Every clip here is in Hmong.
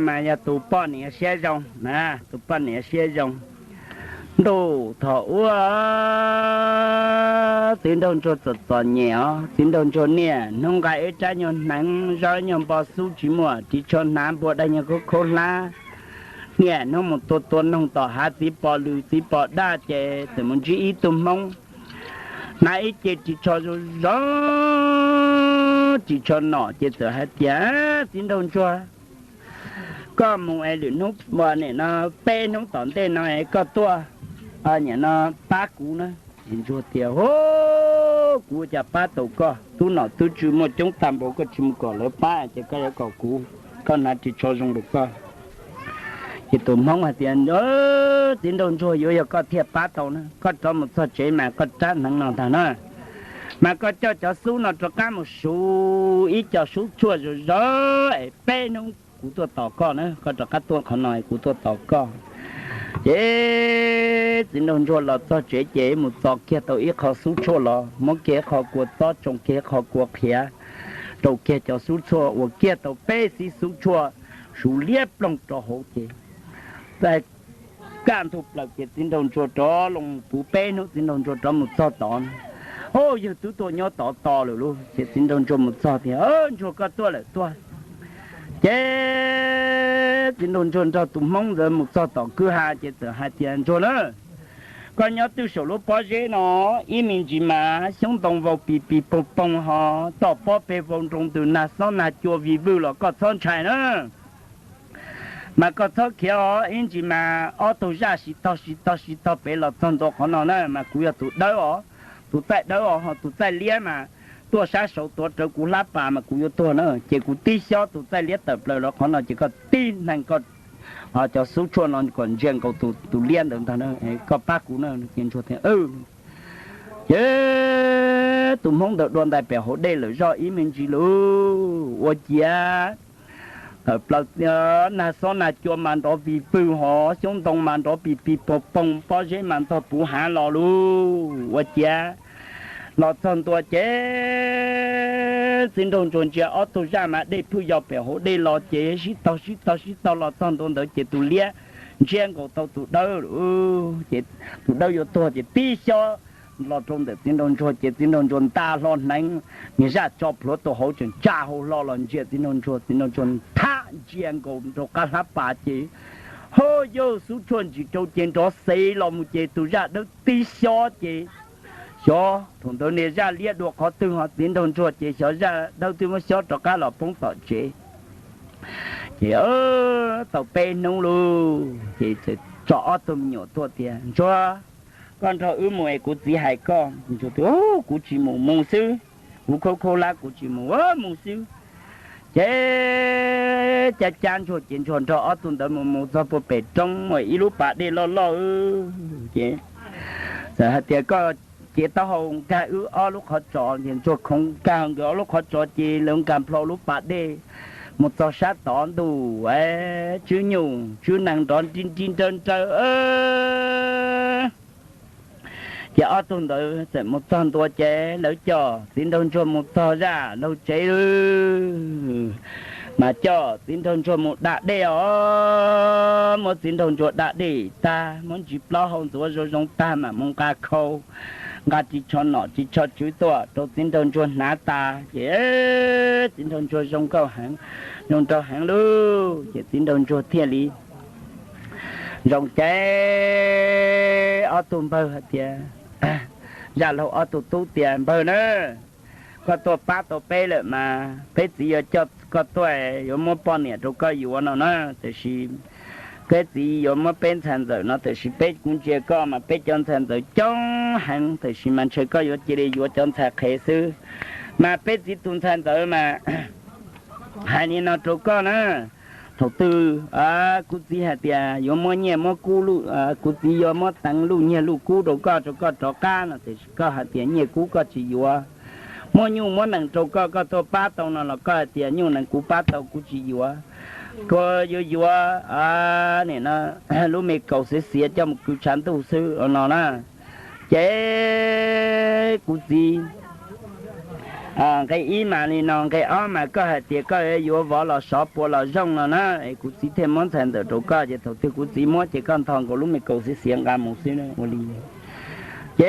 mas yog tus poj niam siab zoo na, tus poj niam siab zoo. Ntuj, thaum ub txiv nraug ntsuag txom txom nyem os, txiv nraug ntsuag niaj hnub nqa ib rab nyuag hneev, zoj nyuag npo xub tsis muaj, ris tsho hnav npua daj nyuag khaub khaub hlab. Niaj hnub mus tua tua noog tom hav txiv pos lws txiv pos daj ces txawm mus ntsib ib tug hmoob hnav ib ce ris tsho zoo zoo, ris tsho nom ces txawm hais tias, Txiv nraug ntsuag, koj mus es lwm hnub, nim no peb hnub tom ntej no es koj tuaj, nim no pab kuv na. Ntsuag tias, Hu, kuv cas pab tau koj? Tub nom tub tswv muaj coob tag npaum, koj tsis mus kom lawv pab ces koj yuav kom kuv, koj hnav ris tsho zoo rau koj. Ces tus hmoob hais tias, Txiv nraug ntsuag, yuav yog koj thiaj pab tau na, koj rov mus txog tsev mas koj rab hneev no ntag na, mas koj coj cov xub no rov qab mus suv ib co xub tshuaj zoo zoo es peb hnub kuv tuaj tos koj na, koj rov qab tuaj qhov no kuv tuaj tos koj. Ces txiv nraug ntsuag los txog tsev ces mus txo kiag tau ib qho xub tshuaj los, muab kiag ib qho kua txob, tsoo kiag ib qho kua qhiav, rau kiag cov xub tshuaj, ua kiag tau peb xib xub tshuaj, suv liab ploog rau hauv ces kaj ntug plaws ces txiv nraug ntsuag rov los puv peb hnub, txiv nraug ntsuag rov mus txog tod, Hu, yawg twb tuaj nyob tod tos lawm lauj. Ces txiv nraug ntsuag mus txog tias, Ntsuag, koj tuaj lawm tuaj. Ces txiv nraug ntsuag nrog tus hmoob ntawd mus txog tom kwj ha ces txawm hais tias, Ntsuag na, koj nyob twb saum lub pob zeb no, ib me ntsis mas xyoob ntoo vau pis pis poog poog ho toj pob peg vau nroo ntws nag xob nag cua vij vwj los koj txhob ntshai na. Mas koj txhob khiav os, ib ntsis mas ob tug zaj sib tog sib tog sib tog pem los txog ntua qhov no na, mas kuv yog tus dawb os, tus txaij dawb os, ho tus txaij liab mas tuaj sab saud tuav rawv kuv hlab pas mas kuv yuav tuag na. Ces kuv tib xyob tus txaij liab tawm plaws los qhov no ces koj tib hneev koj cov xub tshuaj no kom ntsia nkaus tus liab ntawd ntag, koj pab kuv na. Ces ntsuag tias, Ces tus hmoob ntawd dua ntais pem hauv dej lawm zoj ib me ntsis lauj, ua ciav tawm plaws nag xob nag cua mas nrov vij vwj ho xyoob ntoo mas nrov pis pis poog poog, pob zeb mas ntog puv hav los lauj, ua ciav los txog ntua ces txiv nraug ntsuag ntsia ob tug zaj mas dej phwj yos pem hauv dej los ces sib tog sib tog sib tog los txog ntua ntawd ces tus liab ntsia nkaus tau tus dawb lauj, ces tus dawb yuav tuag ces tib xyob los rau ntawm txiv nraug ntsuag ces txiv nraug ntsuag nta hlo hneev, niag zaj tso plhuav tau hauv tseem tsa hau hlo los ntsia txiv nraug ntsuag, txiv nraug ntsuag thab ntsia nkaus rau qab hlab pas ces ho yog xub tshuaj ntsis rau ces nrov xev los mus ces tus zaj dawb tib xyob ces xyov thaum ntawd niag zaj liab dua qhov twg ho txiv nraug ntsuag ces xyov zaj dawb twb muab xyob rov qab los poob tom tsev. Ces tau peb hnub lauj ces txawm tso ob tug me nyuam tuaj tias, Ntsuag, koj nrog wb mus es kuv txiv hais koj. Ntsuag tias, Kuv tsis mus, mus xwb, kuv khaub khaub hlab kuv tsis mus, mus xwb. Ces cab cab ntsuag ces ntsuag nrog ob tug ntawd mus mus txog puag pem roob ib lub pas dej loj loj ces txawm hais tias, Koj cev taub hau nkag wb ob lub qhov tsos. Ces ntsuag khoov nkag nkawd ob lub qhov tsos ces lawv nkag nplho lub pas dej mus txog sab tod ntuj, tswb nyuj tswb nees nrov nrib nrib nrawb nrawb. Ces ob tug ntawd txawm mus txog ntua ces lawv coj txiv nraug ntsuag mus txog zaj laug tsev lawm, mas coj txiv nraug ntsuag mus da dej os. Muab txiv nraug ntsuag da dej tag, muab ntsis plaub hau ntxuav zoo zoo tag mam mus nqa khau, nqa ris tsho nom ris tsho tswv tuaj rau txiv nraug ntsuag hnav tas ces txiv nraug ntsuag zoo nkauj heev, zoo nraug heev lauj. Ces txiv nraug ntsuag thiaj li zoo ces ob tug npawg hais tias, zaj laug ob tug tub tias, Npawg na, koj tuaj pab tau peb lawm mas peb txiv yuav coj koj tuaj, yuav muab poj niam rau koj yuav no na. Tiam sis peb txiv yuav muab peb ntxhais ntxawm no, tiam sis peb, kuv ntsia koj mas peb cov ntxhais ntxawm coob heev, tiam sis mas ntshe koj yuav cia li yuav cov ntxhais qhev xwb. Mas peb txiv tus ntxhais ntxawm mas hais li no rau koj na, thaum twg kuv txiv hais tias yuav muab nyiaj muab kub, kuv txiv yuav muab teev luj nyiaj luj kub rau koj, rau koj rov qab no, tiam sis koj hais tias nyiaj kub koj tsis yuav. Muab nyuj muab nees rau koj, koj tuaj pab tau no los koj hais tias nyuj nees kuv pab tau kuv tsis yuav, kuv yuav yuav nim no lub me kaus xiav xiav coj mus kwv tshav ntuj xwb no na. Ces kuv txiv Nqe ib mas li no, nqe ob mas koj hais tias koj yuav vov los sov puas los zooj no na, es kuv txiv thiaj muab ntxhais ntxawm rau koj, ces thaum twg kuv txiv muab ces koj ntho nkaus lub me kaus xiav xiav nqa mus xwb ua li. Ces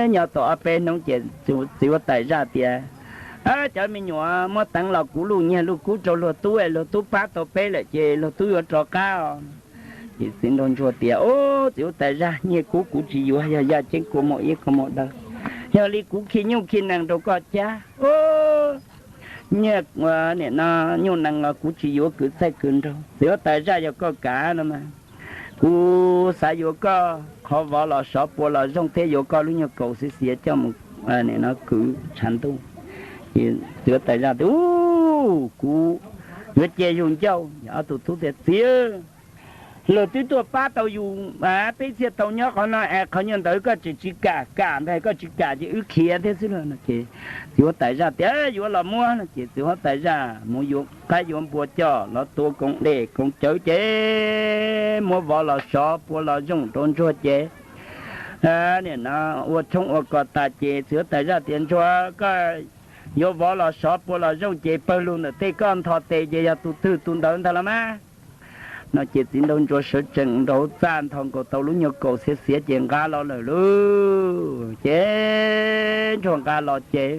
nyob tau ob peb hnub ces txiv huab tais zaj tias, cov me nyuam, muab teev los kuv luj nyiaj luj kub rau luag tub, luag tub pab tau peb lawm ces luag tub yuav rov qab os. Ces txiv nraug ntsuag tias, ub, txiv huab tais zaj, nyiaj kub kuv tsis yuav, yog yaj ceeb kua muag ib kua muag daw, yog li kuv khi nyuj khi nees rau koj cab. Nyiaj, nim no nyuj nees los kuv tsis yuav kwv txaij kwv nraug, txiv huab tais zaj, yog koj kam no mas kuv xav yuav koj qhov vov los sov puas los zooj thiab yuav koj lub nyuag kaus xiav xiav coj mus, nim no kwv tshav ntuj. Txiv huab tais zaj tias, ub, kuv yuav cia yus ncauj. Ob tug tub tias, txiv, luag twb tuaj pab tau yus, peb thiaj tau nyob qhov no es qhov nyuag ntawd koj tseem tsis kam, kam ntag, koj tsis kam ces wb khiav thiab xwb lauj no. Ces txiv huab tais zaj tias, yuav los muab no. Ces txiv huab tais zaj mus yuav qaib yuav npua coj los tua koom dej koom cawv ces muab vov los sov puas los zooj rau ntsuag ces nim no ua tshoob ua kos tas ces txiv huab tais zaj tias, ntsuag, koj yuav vov los sov puas los zooj ces pawg lug ntawm tej koj ntho tes ces yog tus twg tus ntawd ntag los mas no. Ces txiv nraug ntsuag sawv tsees nraug txaj ntho nkaus tau lub nyuag kaus xiav xiav ces nqa los lawm lauj. Ces ntsuag nqa los ces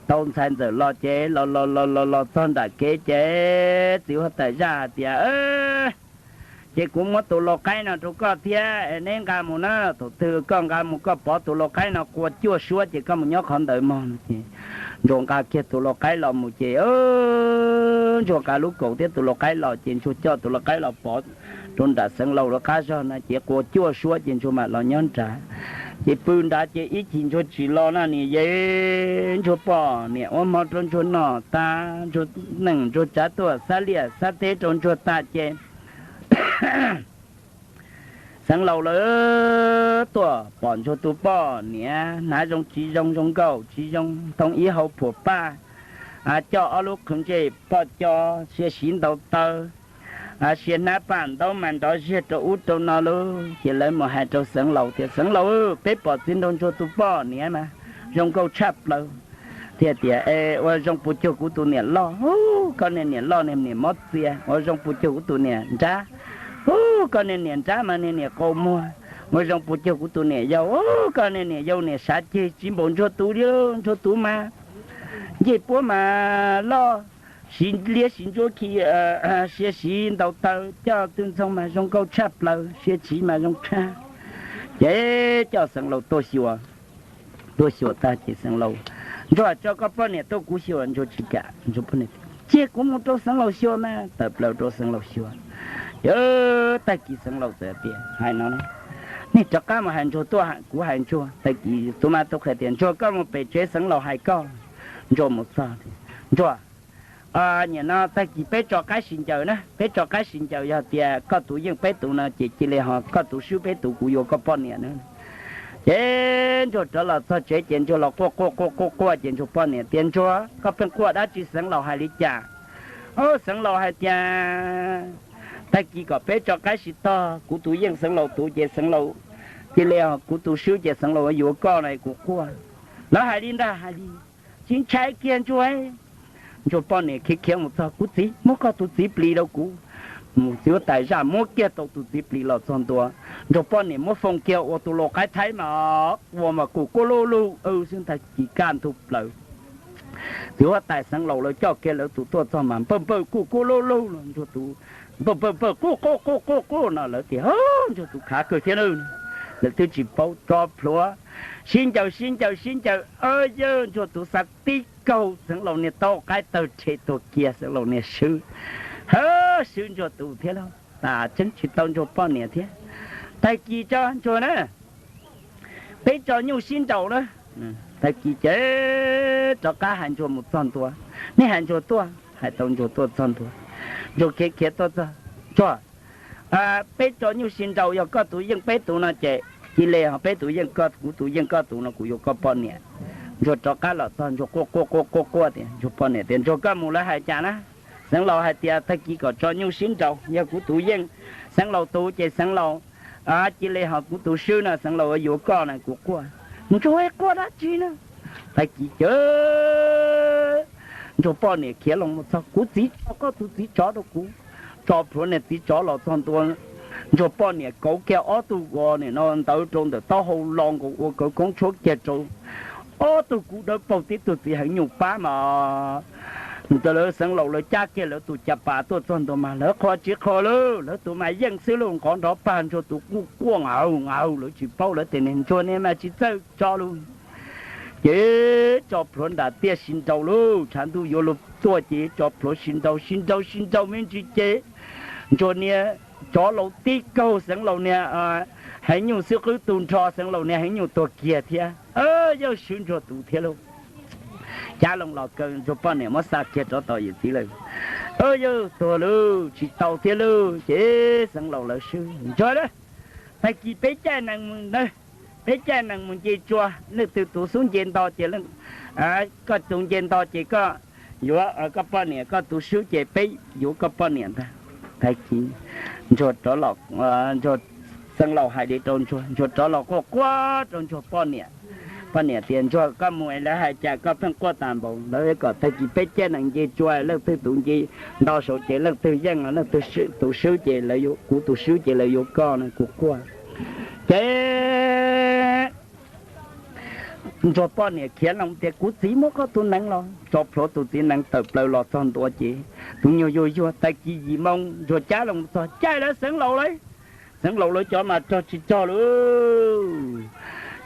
tau ntxhais ntxawm los ces los los los los los txog nram kev ces txiv huab tais zaj hais tias, ces kuv muab tus lau qaib no rau koj thiab, neb nqa mus na, thaum twg koj nqa mus koj pov tus lau qaib no qua cuaj suab ces koj mus nyob qhov ntawd mog no. Ces ntsuag nqa kiag tus lau qaib los mus ces ntsuag nqa lub kaus thiab tus lau qaib los ces ntsuag coj tus lau qaib los pov rau nram xeev laus lawv qab zog no ces qua cuaj suab ces ntsuag mam los nyob nrad. Ces pw nrad ces ib chim ntsuag tsis los no nim yeej ntsuag poj niam ua hmo rau ntsuag noj tas, ntsuag neej ntsuag tsav tuaj xab liaj xab teb rau ntsuag tas ces xeev laus lawv tuaj pom ntsuag tus poj niam hnav zoo tsis zoo, zoo nkauj tsis zoo, ntoo ib hau phuam paj, coj ob lub qhws ntsej poj co, sia siv ntaus taw, sia hnab paj ntaub mas nrov ziag rau ub rau no lauj. Ces lawv mus hais rau xeev laus tias, xeev laus, peb pom txiv nraug ntsuag tus poj niam mas zoo nkauj tshaj plaws, thiaj tias, es ua zoo puas cuag kuv tus niam loj? Ub, koj niag niam loj niag niam mob txias. Ua zoo puas cuag kuv tus niam nrab? Ub, koj niag niam nrab mas niag niam qau muag. Ua zoo puas cuag kuv tus niam yau? Ub, koj niag niam yau niam sav ceg tsis npaum ntsuag tus li. Ntsuag tus mas ncej puab mas loj, siv liab siv ntsuab khi, sia siv ntaus taw, coj tw ntxoog mas zoo nkauj tshaj plaws, sia tsiv mas zoo tshaj. Ces coj xeev laus tuaj xyuas. Tuaj xyuas tag ces xeev laus, ntsuag, tso koj poj niam tuaj kuv xyuas. Ntsuag tsis kam, ntsuag poj niam, cia kuv mus rau xeev laus xyuas mas. Tawm plaws rau xeev laus xyuas. Ces tag kis xeev laus txawm tias, hais no, nej rov qab mus hais ntsuag tuaj, kuv hais ntsuag. Tag kis tus mas tus qhia tias, ntsuag, koj mus pem tsev xeev laus hais koj. Ntsuag mus txog, ntsuag, nim no tag kis peb tso qaib sib ncaws na, peb tso qaib sib ncaws, yog tias koj tus yeej peb tus no ces cia li ho koj tus swb peb tus, kuv yuav koj poj niam na. Ces ntsuag rov los txog tsev ces ntsuag los quaj quaj quaj quaj quaj ces ntsuag poj niam tias, ntsuag, koj pheej quaj dab tsi, xeev laus hais li cas? Ub, xeev laus hais tias tag kis kom peb tso qaib sib tog, kuv tus yeej xeev laus tus ces xeev laus, cia li ho kuv tus swb ces xeev laus yuav koj no kuv quaj. Lawv hais li ntag, hais li. Tsis ntshai kiag ntsuag. Ntsuag poj niam khiav khiav mus txog, kuv txiv, muab koj tus txiv plis rau kuv. Mus txiv huab tais zaj muab kiag tau tus txiv plis los txog ntua, ntsuag poj niam muab foo kiag ua tus lau qaib thaib mas, ua mas kuj kuj luj luj xwb ntag, ci kaj ntug plaws. Txiv huab tais xeev laus lawv coj kiag lawv tus tuaj txog mas npawj npawj kuj kuj luj luj los ntsuag tus npawj npawj npawj quj quj quj quj quj no lawv tias, ntsuag tus khav kawg thiab na. Lawv twb tsis paub, tso plhuav sib ncaws sib ncaws sib ncaws, yawg ntsuag tus xav tib kaug xeev laus niag taub qaib tawg rhe tuag kiag, xeev laus niag swb, ha, swb ntsuag tus thiab lauj, tas tseeb tsis tau ntsuag poj niam thiab. Tag kis tso ntsuag na, peb tso nyuj sib nraus na. Tag kis ces rov qab hais ntsuag mus txog ntua, nej hais ntsuag tuaj, hais tau ntsuag tuaj txog ntua, ntsuag khiav khiav tuaj txog, ntsuag, peb tso nyuj sib nraus, yog koj tus yeej peb tus no ces cia li ho peb tus yeej koj, kuv tus yeej koj tus no kuv yuav koj poj niam. Ntsuag rov qab los txog ntsuag quaj quaj quaj quaj quaj tias, ntsuag poj niam tias, ntsuag, koj mus lawv hais cas na? Xeev laus hais tias tag kis kom tso nyuj sib nraus, yog kuv tus yeej xeev laus tus ces xeev laus, cia li ho kuv tus swb no xeev laus yuav koj no kuv quaj. Ntsuag quaj dab tsi na? Tag kis ces Ntsuag poj niam khiav loo mus txog, kuv txiv tso koj tus txiv tsov rau kuv. Tso plhuav niam txiv tsov los txog ntua, Ntsuag poj niam kauv kiag ob tug ua nim no ntawd rau ntawm taub hau los nkaus ua kawv koob tshuab kiag rau ob tug kub dawb paug tib tug txiv heev nyuj pab mas. Ntawd lawv Xeev Laus lawv cab kiag lawv tus cas pas tuaj txog ntua mas lawv qhuas tsis qhuas lauj, lawv tus mas yeej xwb lauj, nqov nrov pag Ntsuag tus quaj quaj nqaug nqaug, lawv tsis paub, lawv tias niag Ntsuag niag mas tsis txawj tso lauj. Ces tso plhuav nram tiaj sib nraus lauj, tshav ntuj yuav luag tuaj ces tso plhuav sib nraus sib nraus sib nraus me ntsis ces Ntsuag niag tsov laus tib kaug Xeev Laus niag heev nyuj xwb qwb tu nrho Xeev Laus niag heev nyuj tuag kiag thiab. Yawg swb Ntsuag tus thiab lauj. Cab loo los kaw Ntsuag poj niam muab xa kiag rov tom yawm txiv lawm. Yawg tuag lauj, tsis tau thiab lauj, ces Xeev Laus lawv swb Ntsuag a. Tag kis peb caij nees mus ntawd, peb caij nees mus nce tsua, leej twg tus xub nce nto ces, koj tus nce nto ces koj yuav koj poj niam, koj tus swb ces peb yuav koj poj niam ntag. Tag kis Ntsuag rov los, Ntsuag, Xeev Laus hais li rau Ntsuag, Ntsuag rov los quaj quaj rau Ntsuag poj niam. Poj niam tias Ntsuag koj mus es lawv hais cas koj pheej quaj tas npaum, lawv kom tag kis peb caij nees nce tsua leej twg tus nce nto saud ces leej twg yeej, leej twg tus swb ces lawv yuav, kuv tus swb ces lawv yuav koj no kuv quaj. Ces Ntsuag poj niam khiav loo tias kuv txiv muab koj tus nees los, tso plhuav tus txiv nees tawm plaws los txog ntua ces tus nyuag yuag yuag tag kis yim moo Ntsuag cab loo txog caij lawv Xeev Laus lawv, Xeev Laus lawv cov mas rog tsis rog lauj.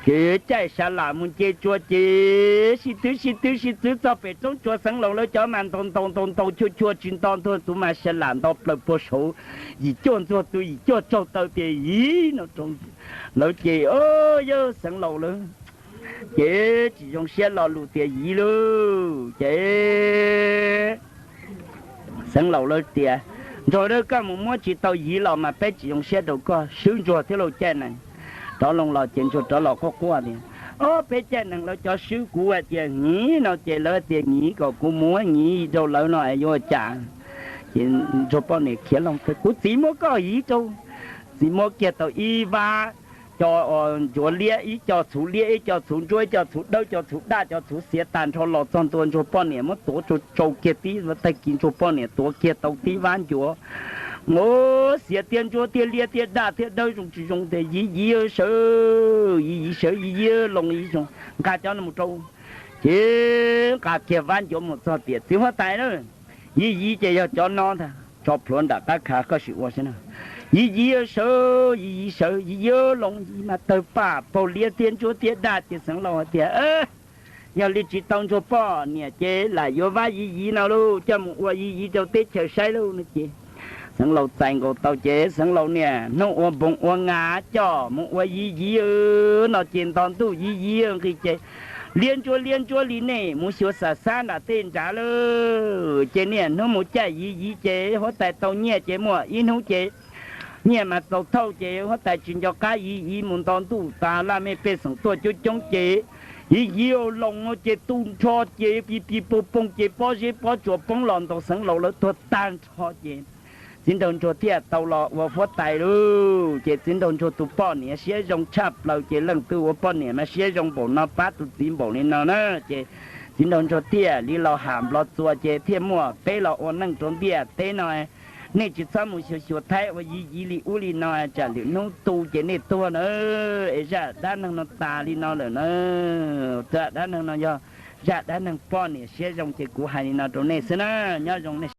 Ces caij sa lam mus nce tsua ces sib twv sib twv sib twv txog pem roob tsua Xeev Laus lawv cov mas ntaus ntaus ntaus ntaus chua chua tsis nto Ntsuag tus mas sa lam nto plaws puag saud, yim cuaj Ntsuag tus yim cuaj tsaug taw tias yim no rau lawv ces yawg Xeev Laus lawv ces tsis zoo siab lo lus tias yim lauj. Ces Xeev Laus lawv tias Ntsuag a, koj mus muab tsis tau yim los mas peb tsis zoo siab rau koj, swb Ntsuag thiab lauj caij nees. Rov loo los ces Ntsuag rov los quaj quaj tias ob peb caij nees lawv cov swb kuv hais tias yim no ces lawv tias yim kom kuv muab yim rau lawv no es yuav ua cas. Ces Ntsuag poj niam khiav loo tias kuv txiv muab koj yim rau. Txiv muab kiag tau ib vab, co ncuav liab, ib co txhuv liab, ib co txhuv ntsuab, ib co txhuv dawb, co txhuv daj, co txhuv xiav tag nrho los txog ntua Ntsuag poj niam muab tuav tsau tsau kiag tib tag kis Ntsuag poj niam tuav kiag tau tib vab ncuav. Xiav tiag ntsuab tiag liab tiag daj tiag dawb zoo tsis zoo tias yim yim sawv, yim yim sawv, yim yim loo yim zoo, nqa cov no mus rau. Ces nqa kiag vab ncuav mus txog tias txiv huab tais na, yim yim ces yog cov no ntag, tso plhuav nram qab khav koj sim ua saib na. Yim yim sawv, yim yim sawv, yim yim loo yim mas tawg paj paug liab tiag ntsuab tiag daj ces Xeev Laus hais tias yog li tsis tau Ntsuag poj niam ces lam yuav vab yim yim no lauj, coj mus ua yim yim rau teb chaws saib lauj no ces Xeev Laus txais nkaus tau ces Xeev Laus niam hnub ua npoov ua nga coj mus ua yim yim no ces nto ntuj yim yim nqis ces liab ntsuab liab ntsuab li nej mus xyuas xam xab nram tej nrad lauj. Ces niaj hnub mus caij yim yim ces huab tais tau nyiaj ces muaj ib hnub ces nyiaj mas txaus thauj ces huab tais tsis nco qab yim yim mus nto ntuj tas laj mej pej xeem tuaj coob coob ces yim yim loo ces tu nrho ces pis pis poog poog ces pob zeb pob tsuas poob los ntaus Xeev Laus lawv tuag tag nrho ces Txiv Nraug Ntsuag thiaj tau los ua huab tais lauj. Ces Txiv Nraug Ntsuag tus poj niam siab zoo tshaj plaws ces leej twg ua poj niam mas siab zoo npaum no pab tus txiv npaum li no na. Ces Txiv Nraug Ntsuag thiaj li los ham nplov txuas ces thiaj muaj peb los ua neej rau ntiaj teb no. Nej tsis txhob mus xyuas xyuas thaib ua yim yim li ub li no tsam lwm hnub tu ces nej tuag na. Es zaj dab neeg no tas li no lawm na. Zaj dab neeg no yog zaj dab neeg poj niam siab zoo ces kuv hais li no rau nej xwb na. Nyob zoo nej.